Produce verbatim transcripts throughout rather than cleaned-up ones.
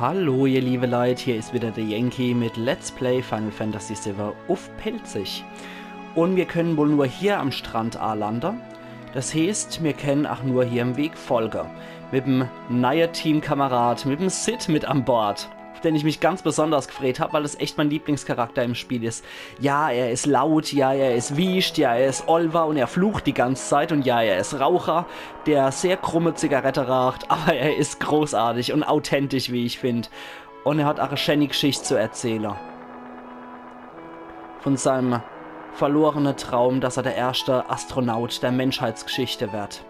Hallo, ihr liebe Leit, hier is wieder der Yankee mit Let's Play Final Fantasy siwwe uff Pälzisch. Un mir kennen wohl nur hier am Strand alande. Das heeßt, mir kennen ach nur hier im Weg folge. Mit'm neie Teamkamerad, mit'm Cid mit an Bord, uff den ich mich ganz besonders gefreet hab, weil es echt mein Lieblingscharakter im Spiel is. Ja, er is laut, ja, er is wiescht, ja, er is olwer un er flucht die ganze Zeit un ja, er is Raucher, der sehr krumme Zigarette raucht, aber er is großartig un authentisch, wie ich find. Un er hat ach e schäni Geschicht zu erzähle. Von seinem verlorene Traum, dass er der erschte Astronaut der Menschheitsgeschichte werd.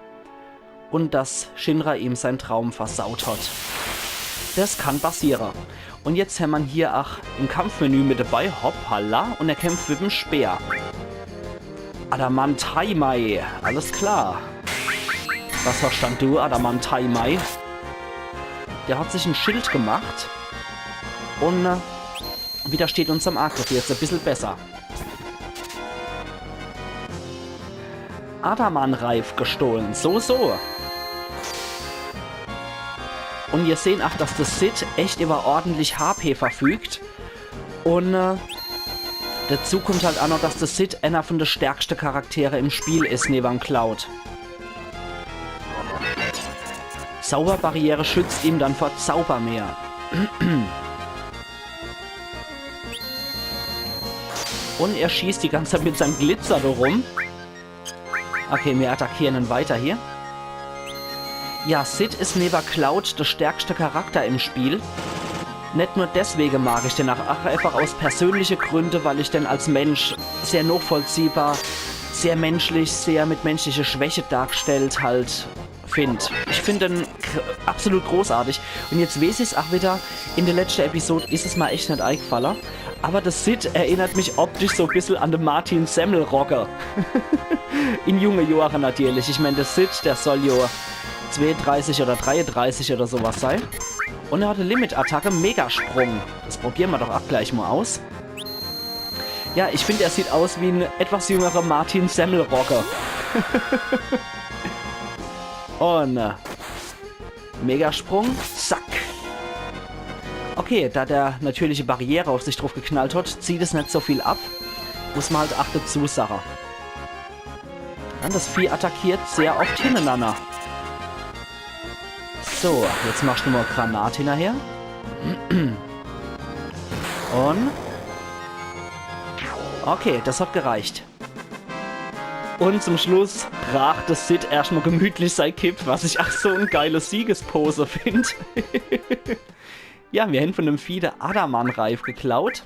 Un dass Shinra ihm sein Traum versaut hat. Das kann passiere. Un jetzt hämmer'n hier ach im Kampfmenü mit dabei, hoppala, un er kämpft mit'm Speer. Adamantaimai, alles klar. Was hast dann du, Adamantaimai? Der hat sich e Schild gemacht un, äh, widersteht unserm Agriff jetzt e bissel besser. Adaman-Reif gestohlen, so, so. Un mir sehn ach, dass der Cid echt über ordentlich H P verfügt. Un, äh, dazu kommt halt ach noch, dass der Cid einer von de stärkste Charaktere im Spiel is, newe Cloud. Zauberbarriere schützt ihn dann vor Zaubermeer. Un er schießt die ganze Zeit mit seinem Glitzer do rum. Okay, mir attackieren ihn weiter hier. Ja, Cid is newe Cloud der stärkste Charakter im Spiel. Net nur deswege mag ich den ach, ach einfach aus persönliche Gründe, weil ich den als Mensch sehr nachvollziehbar, sehr menschlich, sehr mit menschliche Schwäche dargestellt halt find. Ich find den k-, absolut großartig. Un jetzt weeß ich's ach wieder, in de letschte Episode is es mer echt net eigefalle. Aber der Cid erinnert mich optisch so e bissel an de Martin Semmelrogge. In junge Johre natürlich. Ich mein, der Cid, der soll jo zweedreißig oder dreiedreißig oder so was sei. Un er hat e Limit-Attacke, Megasprung. Das probieren mer doch ach gleich mal aus. Ja, ich find, er sieht aus wie en etwas jüngerer Martin Semmelrogge. Un, äh, Megasprung, zack. Okay, da der natürliche Barriere auf sich drauf geknallt hat, zieht es net so viel ab. Muss mer halt ach dazu sage. Ja, das Vieh attackiert sehr oft hinnerenanner. So, jetzt machst du mal Granat hinnerher. Un okay, das hat gereicht. Un zum Schluss raacht de Cid erscht mal gemütlich sei Kipp, was ich ach so e geile Siegespose find. Ja, mir hän von dem Vieh de Adaman-Reif geklaut.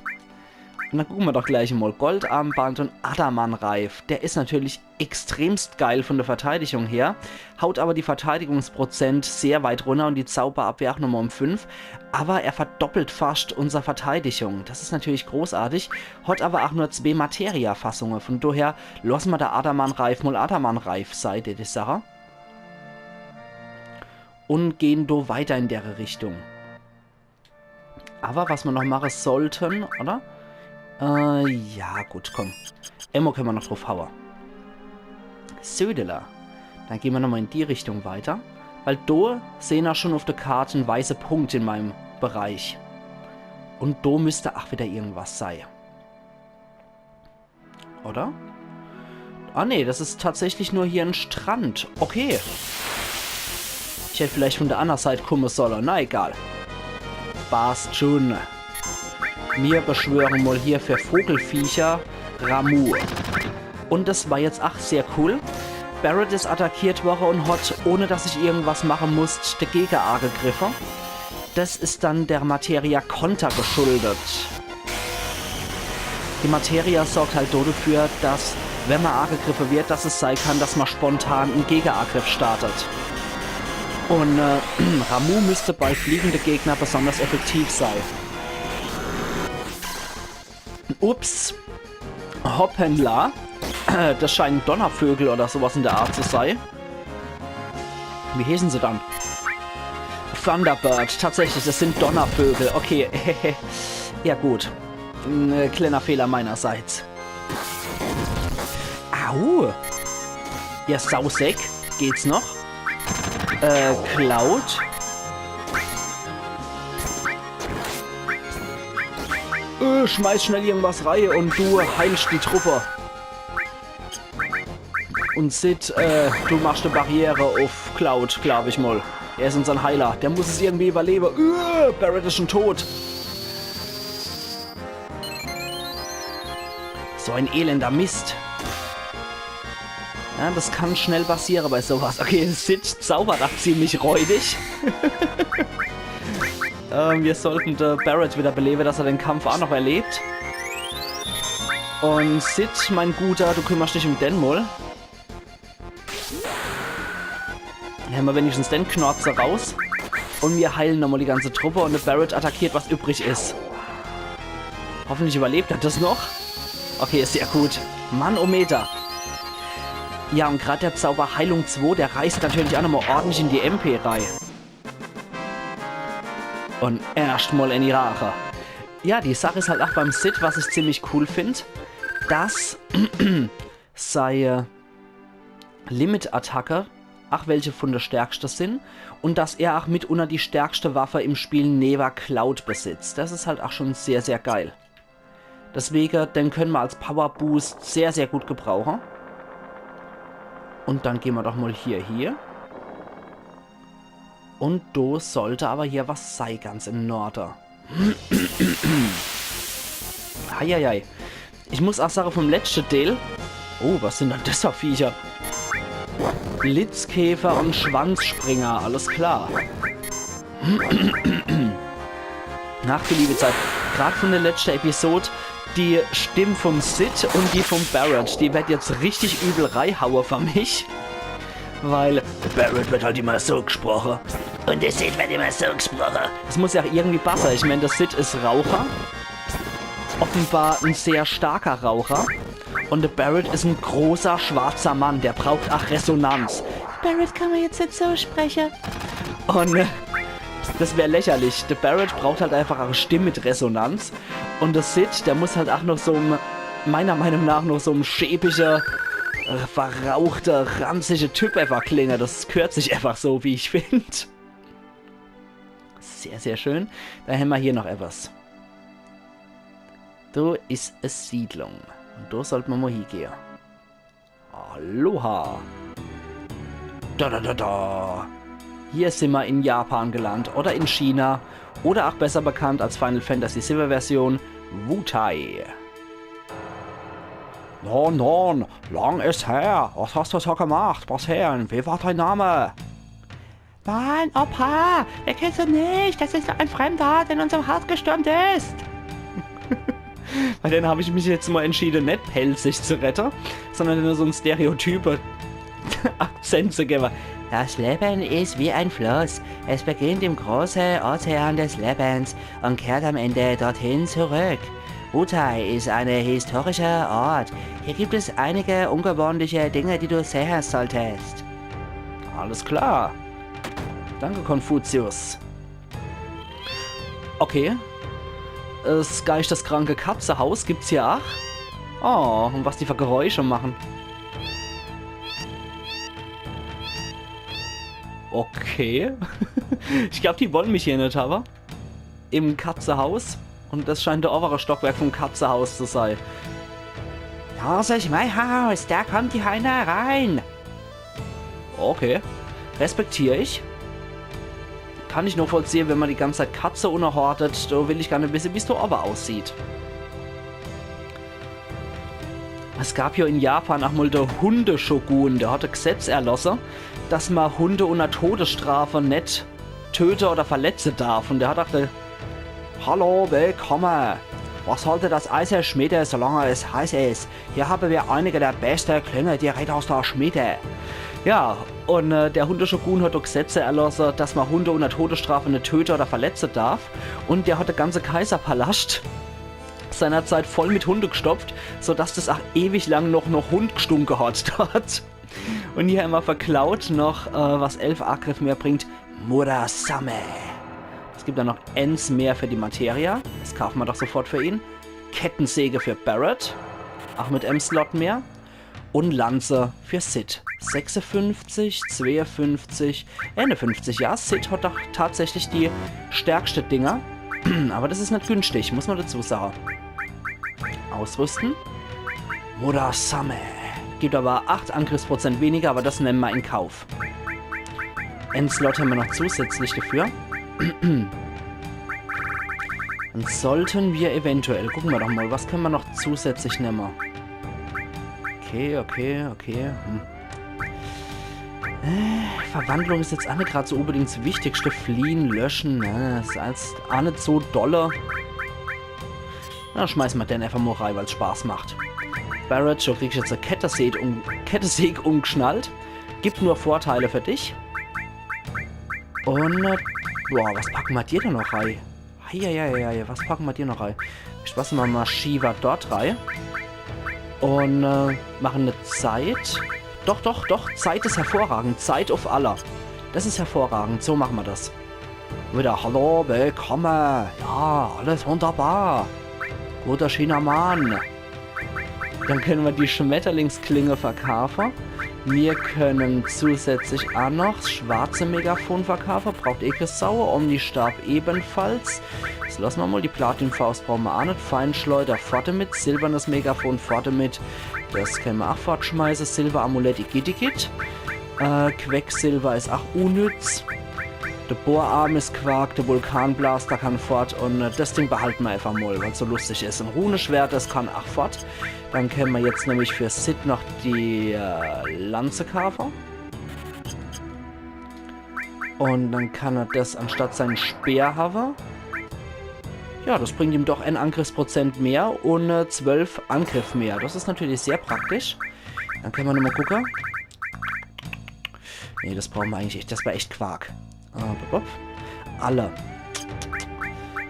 Un dann gucke mer doch gleich mal. Goldarmband un Adaman-Reif. Der is natürlich extremst geil von der Verteidigung her, haut aber die Verteidigungsprozent sehr weit runner un die Zauberabwehr ach nochmal um fünf. Aber er verdoppelt fascht unser Verteidigung. Das is natürlich großartig, hat aber ach nur zwee Materia-Fassunge. Von daher losse mer de Adaman-Reif mal Adaman-Reif sei, die, die Sache. Un gehen do weiter in dere Richtung. Aber was mer noch mache sollten, oder? Äh, ja, gut, komm. Emmo kenne mer noch drauf haue. Södele. Dann gehen mer nochmal in die Richtung weiter. Weil do sehn mer schon auf der Karte en weiße Punkt in meinem Bereich. Un do müsst ach wieder irgendwas sei. Oder? Ah nee, das is tatsächlich nur hier en Strand. Okay. Ich hätt vielleicht von der annere Seit kumme solle. Na egal. Passt schon. Mir beschwören mal hier für Vogelviecher Ramuh. Un das war jetzt ach sehr cool. Barret is attackiert worre un hat, ohne dass ich irgendwas mache musst, dagege agegriffe. Das is dann der Materia Konter geschuldet. Die Materia sorgt halt dodefür, dass, wenn mer agegriffe wird, dass es sei kann, dass mer spontan en Gegeagriff startet. Un, äh, Ramuh müsst bei fliegende Gegner besonders effektiv sei. Ups. Hoppala. Das scheinen Donnervögel oder so was in der Art zu sei. Wie heeßen se dann? Thunderbird. Tatsächlich, das sin Donnervögel. Okay. Ja gut. En, äh, kleiner Fehler meinerseits. Au. Ja, Sauseck. Geht's noch? Äh, Cloud. Äh, schmeiß schnell irgendwas rei und du heilst die Truppe. Und Cid, äh, du machst e Barriere uff Cloud, glaub ich mol. Er is unsern Heiler. Der muss es irgendwie überlebe. Äh, Barret is schon tot. So ein elender Mist. Ja, das kann schnell passiere bei sowas. Okay, Cid zaubert ach ziemlich räudig. Ähm, wir sollten de Barret wieder belebe, dass er den Kampf ach noch erlebt. Und Cid, mein Guter, du kümmerst dich um den mol. Dann hämmer wenigstens den Knorzer raus. Und wir heilen nochmol die ganze Truppe und de Barret attackiert, was übrig is. Hoffentlich überlebt er das noch. Okay, is sehr gut. Mann, oh Meter. Ja, und grad der Zauber Heilung zwei, der reißt natürlich ach nochmol ordentlich in die M P rei. Und erscht mol in die Rache. Ja, die Sach is halt ach beim Cid, was ich ziemlich cool find, dass sei Limit-Attacke ach welche von de stärkste sin und dass er ach mitunter die stärkste Waffe im Spiel newer Cloud besitzt. Das is halt ach schon sehr, sehr geil. Deswege, den können mer als Power Boost sehr, sehr gut gebrauche. Und dann gehn mer doch mol hier, hier. Und do sollte aber hier was sei, ganz im Norde. Heieiei. Ich muss ach sage, vom letschte Deel. Oh, was sin dann das für Viecher? Blitzkäfer und Schwanzspringer, alles klar. Ach du liebe Zeit. Grad von der letschte Episod, die Stimm vom Cid und die vom Barret, die werd jetzt richtig übel reihaue für mich. Weil de Barret wird halt immer so gesproche. Und de Cid wird immer so gesproche. Es muss ja auch irgendwie passe. Ich mein, de Cid is Raucher. Offenbar ein sehr starker Raucher. Und de Barret is ein großer schwarzer Mann, der braucht ach Resonanz. Barret kann mer jetzt net so spreche. Und äh, das wär lächerlich. De Barret braucht halt einfach eine Stimme mit Resonanz. Und de Cid, der muss halt ach noch so ein, meiner Meinung nach noch so ein schäbiger, äh, verrauchter, ranziger Typ einfach klinge. Das gehört sich einfach so, wie ich find. Sehr, sehr schön. Da hämmer hier noch etwas. Do is e Siedlung. Und do sollt mer mol hiegehe. Aloha. Da, da, da, da. Hier simmer in Japan gelandet. Oder in China. Oder auch besser bekannt als Final Fantasy siwwe Version, Wutai. Nun, nun, lang is her. Was hast du so gemacht? Was her? Wie war dein Name? Mann, Opa, den kennst du nicht. Das ist ein Fremder, der in unserem Haus gestürmt ist. Bei denen hab ich mich jetzt mal entschieden, net pälzisch zu reden, sondern nur so ein stereotype Akzent zu geben. Das Leben ist wie ein Fluss. Es beginnt im großen Ozean des Lebens und kehrt am Ende dorthin zurück. Wutai ist ein historischer Ort. Hier gibt es einige ungewöhnliche Dinge, die du sehen solltest. Alles klar. Danke, Konfuzius. Okay. Das geisteskranke Katzehaus gibt's hier ach. Oh, und was die für Geräusche machen. Okay. Ich glaub, die wollen mich hier net, aber im Katzehaus. Und das scheint der obere Stockwerk vom Katzehaus zu sein. Das ist mein Haus, da kommt die Heiner rein. Okay. Respektier ich. Kann ich nachvollziehen, wenn man die ganze Zeit Katze unnerhortet, da will ich gar net wissen, wie's da oben aussieht. Es gab ja in Japan auch mal der Hundeshogun, der hat e Gesetz erlosse, dass man Hunde unter Todesstrafe net töte oder verletze darf. Und der hat auch de Hallo, willkommen. Was sollte das Eiserschmiede, solange es heiß ist? Hier haben wir einige der beste Klinge direkt aus der Schmiede. Ja, und äh, der Hundeshogun hat auch Gesetze erlosse, dass man Hunde unter Todesstrafe net töte oder verletze darf. Und der hat de ganze Kaiserpalast seinerzeit voll mit Hunde gestopft, sodass das auch ewig lang noch nach Hund gestunke hat dort. Und hier hämmer für Cloud noch, äh, was elf Angriff mehr bringt. Murasame. Es gibt dann noch ens mehr für die Materia. Das kaufen wir doch sofort für ihn. Kettensäge für Barret. Auch mit em Slot mehr. Und Lanze für Cid. Sechsundfünfzig, zweiundfünfzig, einundfünfzig. Ja, Cid hat doch tatsächlich die stärkste Dinger. Aber das ist net günstig, muss man dazu sagen. Ausrüsten. Murasame. Gibt aber acht Angriffsprozent weniger, aber das nemme mer in Kauf. En Slot hämmer noch zusätzlich dafür. Dann sollten wir eventuell, gucke mer doch mal, was könne mer noch zusätzlich nemme? Okay, okay, okay. Hm. Äh, Verwandlung is jetzt aa net grad so unbedingt s Wichtigste. Fliehen, löschen, ne? Is jetzt aa net so dolle. Na, schmeiße mer den einfach mal rei, weil's Spaß macht. Barret, du kriegst jetzt e Kettesäg, um, Kettesäg umgeschnallt. Gibt nur Vorteile für dich. Und, äh, boah, was packe mer dir denn noch rei? Eieieiei, was packe mer dir noch rei? Wisst was, mache mer Shiva dort rei. Und, äh, mache e Zeit. Doch, doch, doch, Zeit is hervorragend. Zeit uff aller. Das is hervorragend. So mache mer das. Wieder hallo, willkomme. Ja, alles wunderbar. Guter Chinamann. Dann könne mer die Schmetterlingsklinge verkaafe. Mir könne zusätzlich aa noch s schwarze Megafon verkaafe. Braucht eh kee Sau. Omnistab ebenfalls. Jetzt losse mer mal, die Platinfaust brauche mer aa net. Feinschleuder, fort demit. Silbernes Megafon, fort demit. Das könne mer aa fortschmeiße. Silberamulett, igidigit. Äh, Quecksilber is aa unnütz. De Bohrarm is Quark, de Vulkanblaster kann fort und, äh, das Ding behalte mer einfach mal, weil's so lustig is. E Runeschwert, das kann aa fort. Dann könne mer jetzt nämlich für Cid noch die, äh, Lanze kaafe. Und dann kann er das anstatt sein Speer hawwe. Ja, das bringt ihm doch e Angriffsprozent mehr und, äh, zwölf Angriff mehr. Das is natürlich sehr praktisch. Dann könne mer nochmal gucke. Nee, das brauche mer eigentlich echt. Das war echt Quark. Äh, bup, bup. Alle.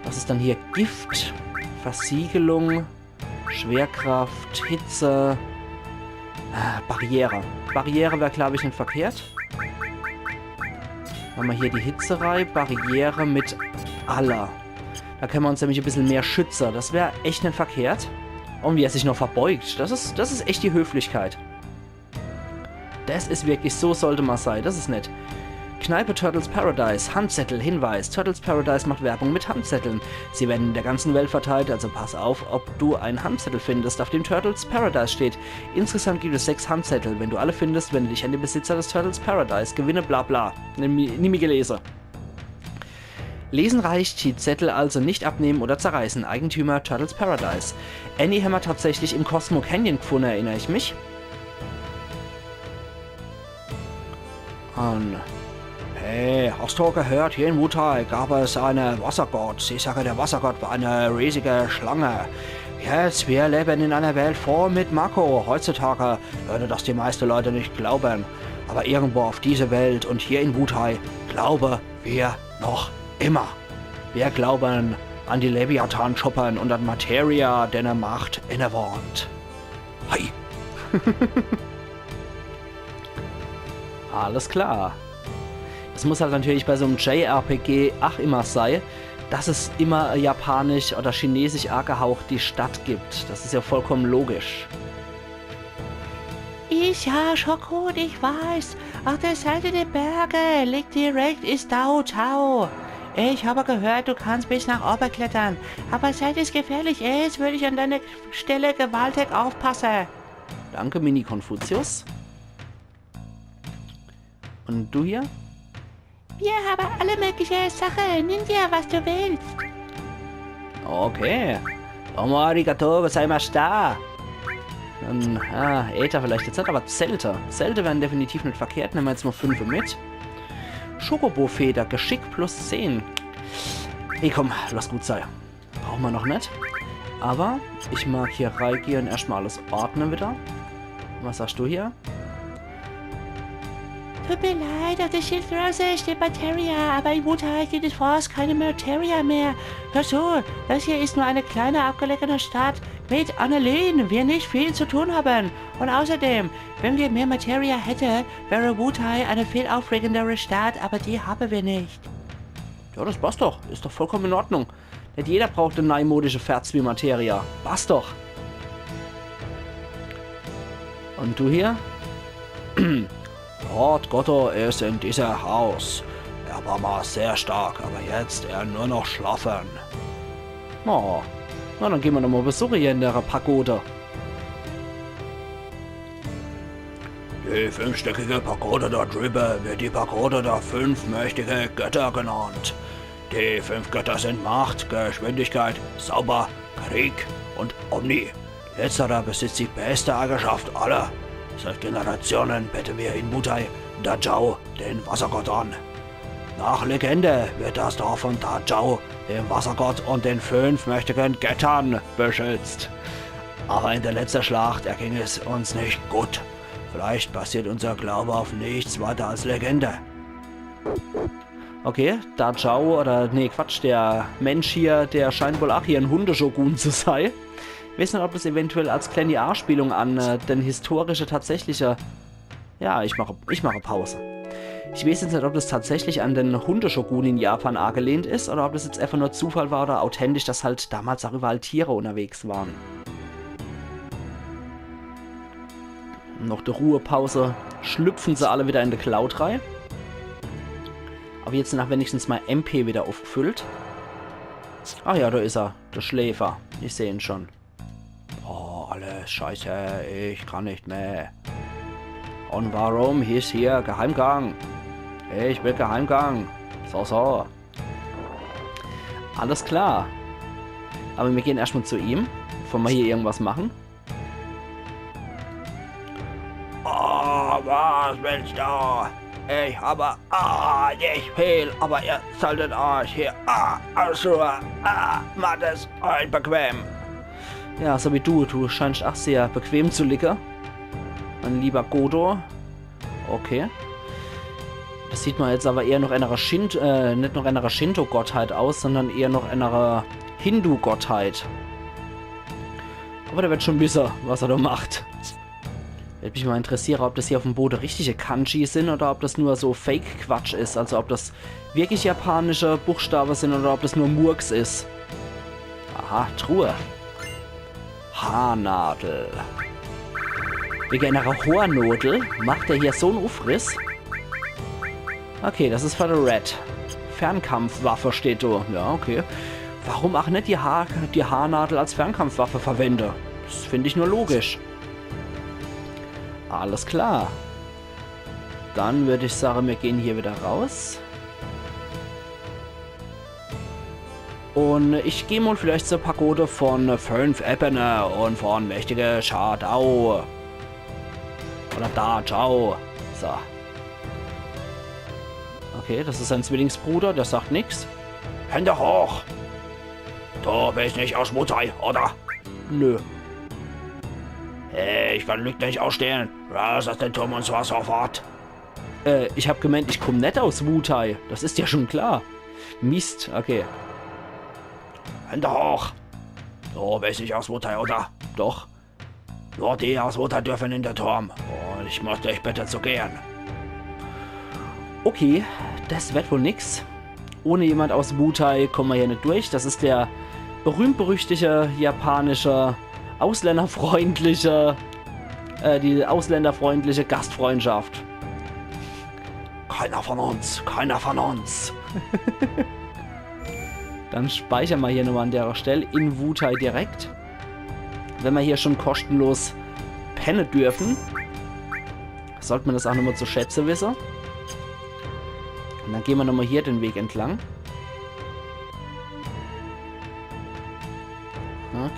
Was is dann hier? Gift, Versiegelung, Schwerkraft, Hitze, äh, Barriere. Barriere wär, glaub ich, net verkehrt. Mache mer hier die Hitze rei. Barriere mit aller. Da könne mer uns nämlich e bissel mehr schütze. Das wär echt net verkehrt. Und wie er sich noch verbeugt. Das is, das is echt die Höflichkeit. Das is wirklich, so sollte ma sei. Das is nett. Kneipe Turtles Paradise. Handzettel, Hinweis. Turtles Paradise macht Werbung mit Handzetteln. Sie werden in der ganzen Welt verteilt, also pass auf, ob du einen Handzettel findest, auf dem Turtles Paradise steht. Insgesamt gibt es sechs Handzettel. Wenn du alle findest, wende dich an den Besitzer des Turtles Paradise. Gewinne, bla bla. Nimm, nimm gelese. Lesen reicht, die Zettel also nicht abnehmen oder zerreißen. Eigentümer Turtles Paradise. Annie hämmer tatsächlich im Cosmo Canyon gefunne, erinner ich mich. An. Hey, hast du gehört? Hier in Wutai gab es eine Wassergott. Ich sage, der Wassergott war eine riesige Schlange. Jetzt, wir leben in einer Welt voll mit Mako. Heutzutage würde das die meisten Leute nicht glauben. Aber irgendwo auf dieser Welt und hier in Wutai glaube wir noch immer. Wir glauben an die Leviathan-Schuppen und an Materia, deren Macht innewohnt. Hi. Alles klar. Es muss halt natürlich bei so em J R P G ach immer sei, dass es immer japanisch oder chinesisch angehaucht die Stadt gibt. Das is ja vollkommen logisch. Is ja schon gut, ich weiß. Auf der Seite der Berge liegt direkt Istao Chao. Ich habe gehört, du kannst bis nach oben klettern. Aber seit es gefährlich ist, würde ich an deiner Stelle gewaltig aufpassen. Danke, Mini Konfuzius. Und du hier? Wir haben alle mögliche Sachen. Nimm dir, was du willst. Okay. Domo arigato gozaimashita. Dann, ah, Äther vielleicht jetzt net, aber Zelte. Zelte wären definitiv net verkehrt. Nemme mer jetzt mal fünfe mit. Chocobo-Feder, Geschick plus zehn. Hey, komm, lass gut sei. Brauche mer noch net. Aber ich mag hier reigehe und erscht mal alles ordne wieder. Was sagst du hier? Tut mir leid, auf der Schildkröte steht Materia, aber in Wutai gibt es fast keine Materia mehr. Hör zu, das hier ist nur eine kleine abgelegene Stadt mit Annelien, wir nicht viel zu tun haben. Und außerdem, wenn wir mehr Materia hätten, wäre Wutai eine viel aufregendere Stadt, aber die haben wir nicht. Ja, das passt doch. Ist doch vollkommen in Ordnung. Net jeder braucht e neimodische Ferz wie Materia. Passt doch. Und du hier? Lord Godo ist in diesem Haus. Er war mal sehr stark, aber jetzt er nur noch schlafen. Oh. Na, dann gehn mer doch mol besuche hier in de Pagode. Die fünfstöckige Pagode da driwwe werd die Pagode der fünf mächtige Götter genannt. Die fünf Götter sind Macht, Geschwindigkeit, Zauber, Krieg und Omni. Letzterer besitzt die beste Eigenschaft aller. Seit Generationen beten wir in Wutai Dajao, den Wassergott, an. Nach Legende wird das Dorf von Dajao, dem Wassergott und den fünf mächtigen Göttern beschützt. Aber in der letzten Schlacht erging es uns nicht gut. Vielleicht basiert unser Glaube auf nichts weiter als Legende. Okay, Dajao, oder nee, Quatsch, der Mensch hier, der scheint wohl ach hier en Hundeshogun zu sei. Ich weeß net, ob das eventuell als kleine Anspielung an äh, den historische tatsächliche... Ja, ich mache, ich mache Pause. Ich weeß jetzt net, ob das tatsächlich an den Hundeshogun in Japan agelehnt is oder ob das jetzt einfach nur Zufall war oder authentisch, dass halt damals ach überall Tiere unterwegs waren. Noch de Ruhepause. Schlüpfen se alle wieder in de Cloud rei. Aber jetzt sin ach wenigstens mei M P wieder uffgefüllt. Ach ja, do is er, de Schläfer. Ich seh ihn schon. Oh, alles scheiße. Ich kann nicht mehr. Und warum is hier Geheimgang? Ich will Geheimgang. So, so. Alles klar. Aber mir gehen erschtmol zu ihm, bevor mir hier irgendwas machen. Oh, was willst du? Ich habe, ah, nicht viel, aber ihr solltet euch hier, ah, ausruhen. Ah, macht es euch bequem. Ja, so wie du. Du scheinst ach sehr bequem zu liegen. Mein lieber Godo. Okay. Das sieht mer jetzt aber eher noch einer Shin-, äh, net noch einer Shinto-Gottheit aus, sondern eher noch einer Hindu-Gottheit. Aber der wird schon wisse, was er da macht. Werd mich mal interessiere, ob das hier uff'm Bode richtige Kanji sin oder ob das nur so Fake-Quatsch is. Also ob das wirklich japanische Buchstabe sin oder ob das nur Murks is. Aha, Truhe. Haarnadel. Wege einer Haarnodel macht er hier so en Uffriss. Okay, das is für de Red. Fernkampfwaffe steht do. Ja, okay. Warum ach net die Haar-, die Haarnadel als Fernkampfwaffe verwende? Das find ich nur logisch. Alles klar. Dann würd ich sage, mir gehen hier wieder raus. Und ich geh mal vielleicht zur Pagode von fünf Ebene und von mächtige Shadao. Oder Dajao. So. Okay, das is sein Zwillingsbruder, der sagt nix. Hände hoch! Du bist nicht aus Wutai, oder? Nö. Hey, ich kann Lügner nicht ausstehen. Raus aus dem Turm und zwar sofort. Äh, ich hab gemeint, ich komm net aus Wutai. Das is ja schon klar. Mist, okay. Hände hoch! Du bist nicht aus Wutai, oder? Doch. Nur die aus Wutai dürfen in den Turm. Und ich muss dich bitten zu gehen. Okay, das wird wohl nix. Ohne jemand aus Wutai kommen wir hier net durch. Das is der berühmt-berüchtigte japanische, ausländerfreundliche, äh, die ausländerfreundliche Gastfreundschaft. Keiner von uns, keiner von uns. Dann speichern wir hier nochmal an der Stelle in Wutai direkt. Wenn wir hier schon kostenlos penne dürfen, sollt man das auch nochmal zu schätze wisse. Und dann gehen wir nochmal hier den Weg entlang.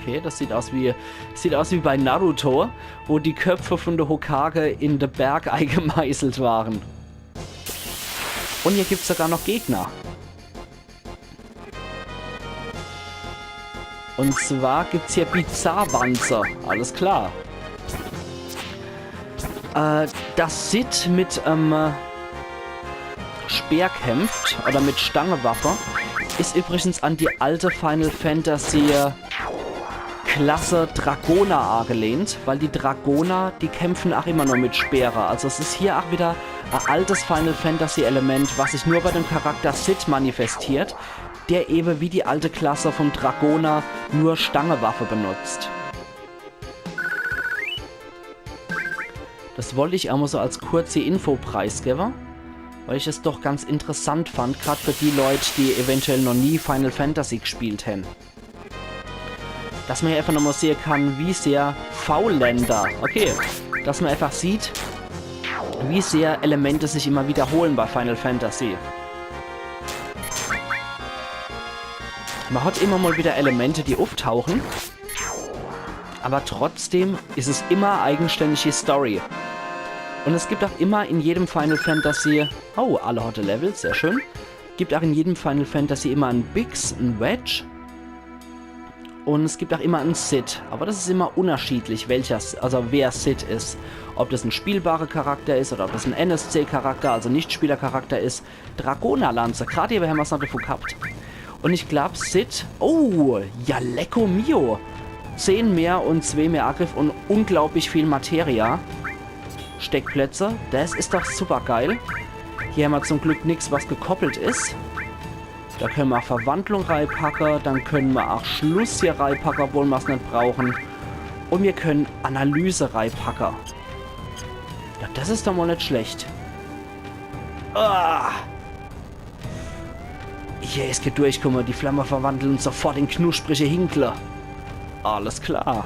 Okay, das sieht aus wie, sieht aus wie bei Naruto, wo die Köpfe von der Hokage in de Berg eingemeißelt waren. Und hier gibt's sogar noch Gegner. Und zwar gibt's hier Bizarrwanze. Alles klar. Äh, dass Cid mit, ähm, Speer kämpft oder mit Stangewaffe, is übrigens an die alte Final Fantasy Klasse Dragoner agelehnt, weil die Dragoner, die kämpfen ach immer nur mit Speere. Also es is hier ach wieder e altes Final Fantasy Element, was sich nur bei dem Charakter Cid manifestiert, der eben wie die alte Klasse vom Dragoner nur Stangewaffe benutzt. Das wollt ich emol so als kurze Info preisgewwe, weil ich es doch ganz interessant fand, grad für die Leut, die eventuell noch nie Final Fantasy gespielt hän. Dass ma hier einfach nochmal sehe kann, wie sehr Faulländer, okay, dass ma einfach sieht, wie sehr Elemente sich immer wiederholen bei Final Fantasy. Ma hat immer mal wieder Elemente, die uftauchen, aber trotzdem is es immer eigenständige Story. Und es gibt auch immer in jedem Final Fantasy, oh, alle hotte Level, sehr schön. Gibt auch in jedem Final Fantasy immer en Biggs, en Wedge. Und es gibt auch immer en Cid. Aber das is immer unterschiedlich, welcher, S- also wer Cid is. Ob das en spielbarer Charakter is oder ob das en N S C-Charakter, also Nichtspielercharakter is. Dragonerlanze, grad eben hämmer's noch davon gehabt. Und ich glaub, Cid, oh, ja, lecko mio. Zehn mehr und zwei mehr Angriff und unglaublich viel Materia. Steckplätze, das is doch super geil. Hier hämmer zum Glück nix, was gekoppelt is. Da können ma Verwandlung reipacke, dann können ma auch Schluss hier reipacke, obwohl ma's net brauchen. Und mir können Analyse reipacke. Ja, das is doch mal net schlecht. Ah! Hier is gedurchkomme, die Flamme verwandeln uns sofort in knusprige Hinkle. Alles klar.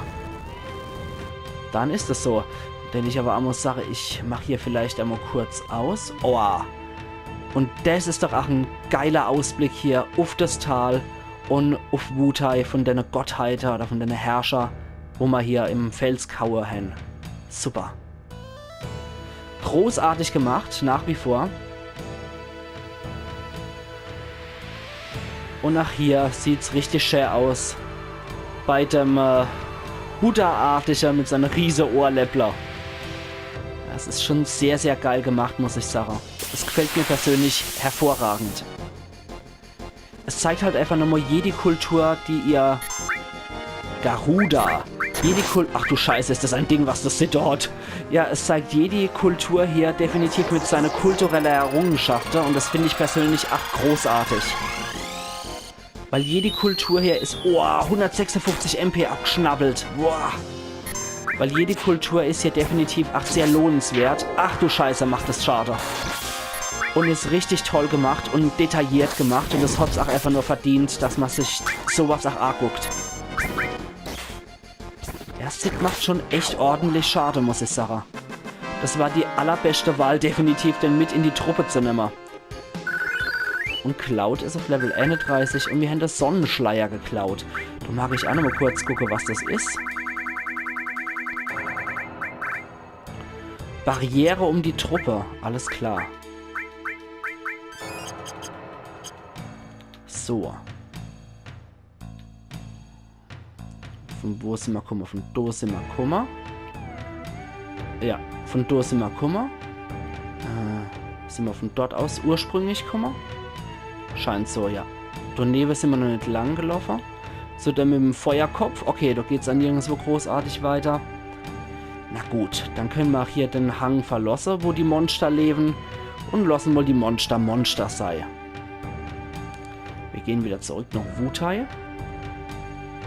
Dann is es so. Denn ich aber einmal sage, ich mach hier vielleicht einmal kurz aus. Oha. Und das is doch auch en geiler Ausblick hier uff das Tal und uff Wutai von denne Gottheite oder von denne Herrscher, wo ma hier im Fels kaue hen. Super. Großartig gemacht, nach wie vor. Und auch hier sieht's richtig schä aus. Bei dem äh, Buddha-artige mit seine riese Ohrläppler. Das is schon sehr, sehr geil gemacht, muss ich sagen. Das gefällt mir persönlich hervorragend. Es zeigt halt einfach nochmal jede Kultur, die ihr Garuda. Jede Kul- Ach du Scheiße, is das ein Ding, was das Cid hat. Ja, es zeigt jede Kultur hier definitiv mit seiner kulturelle Errungenschaften und das find ich persönlich ach großartig. Weil jede Kultur hier is, oh, hundertsechsundfünfzig M P abgeschnabbelt. Boah. Weil jede Kultur is hier definitiv ach sehr lohnenswert. Ach du Scheiße, macht das Schade. Und is richtig toll gemacht und detailliert gemacht und es hat's ach einfach nur verdient, dass ma sich sowas ach anguckt. Ja, Cid macht schon echt ordentlich Schade, muss ich sagen. Das war die allerbeste Wahl, definitiv den mit in die Truppe zu nehmen. Und Cloud is auf Level einunddreißig und mir hen de Sonnenschleier geklaut. Da mag ich auch noch mal kurz gucke, was das is. Barriere um die Truppe. Alles klar. So. Von wo simmer kumme? Von do simmer kumme. Ja, von do simmer kumme. Äh, simmer von dort aus ursprünglich kumme? Scheint so, ja. Do newe simmer noch net lang gelaufe. So, dann mit dem Feuerkopf. Okay, da geht's an nirgendwo großartig weiter. Na gut, dann können ma auch hier den Hang verlosse, wo die Monster leben. Und lossen mal die Monster Monster sei. Wir gehen wieder zurück nach Wutai.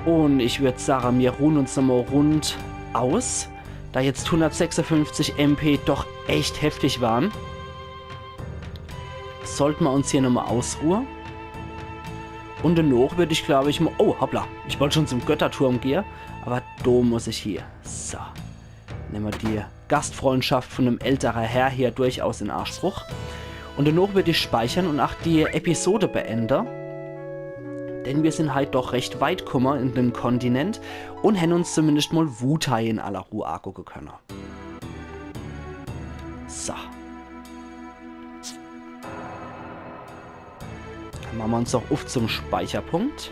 Und ich würd sagen, wir ruhen uns nochmal rund aus, da jetzt hundertsechsundfünfzig M P doch echt heftig waren. Sollten wir uns hier nochmal ausruhen. Und danach würd ich, glaub ich, mal... Oh, hoppla. Ich wollt schon zum Götterturm gehe, aber do muss ich hier. So. Nehmen wir die Gastfreundschaft von dem ältere Herr hier durchaus in Anspruch. Und danach würd ich speichern und auch die Episode beende. Denn wir sind halt doch recht weit kumme in dem Kontinent und hen uns zumindest mal Wutai in aller Ruhe angucke können. So. Dann machen wir uns doch uff zum Speicherpunkt.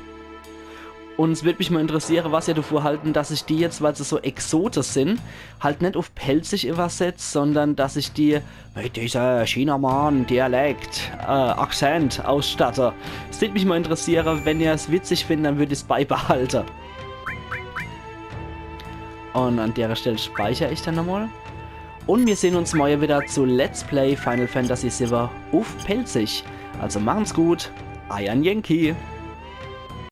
Und es würd mich mal interessieren, was ihr davor halten, dass ich die jetzt, weil sie so Exote sind, halt net uff Pälzisch übersetz, sondern dass ich die mit dieser Chinamann-Dialekt, äh, Akzent ausstatte. Es würd mich mal interessieren, wenn ihr es witzig findet, dann würd ich's beibehalten. Und an der Stelle speicher ich dann nochmal. Und wir sehen uns morgen wieder zu Let's Play Final Fantasy sieben uff Pälzisch. Also machen's gut, eier Yankee.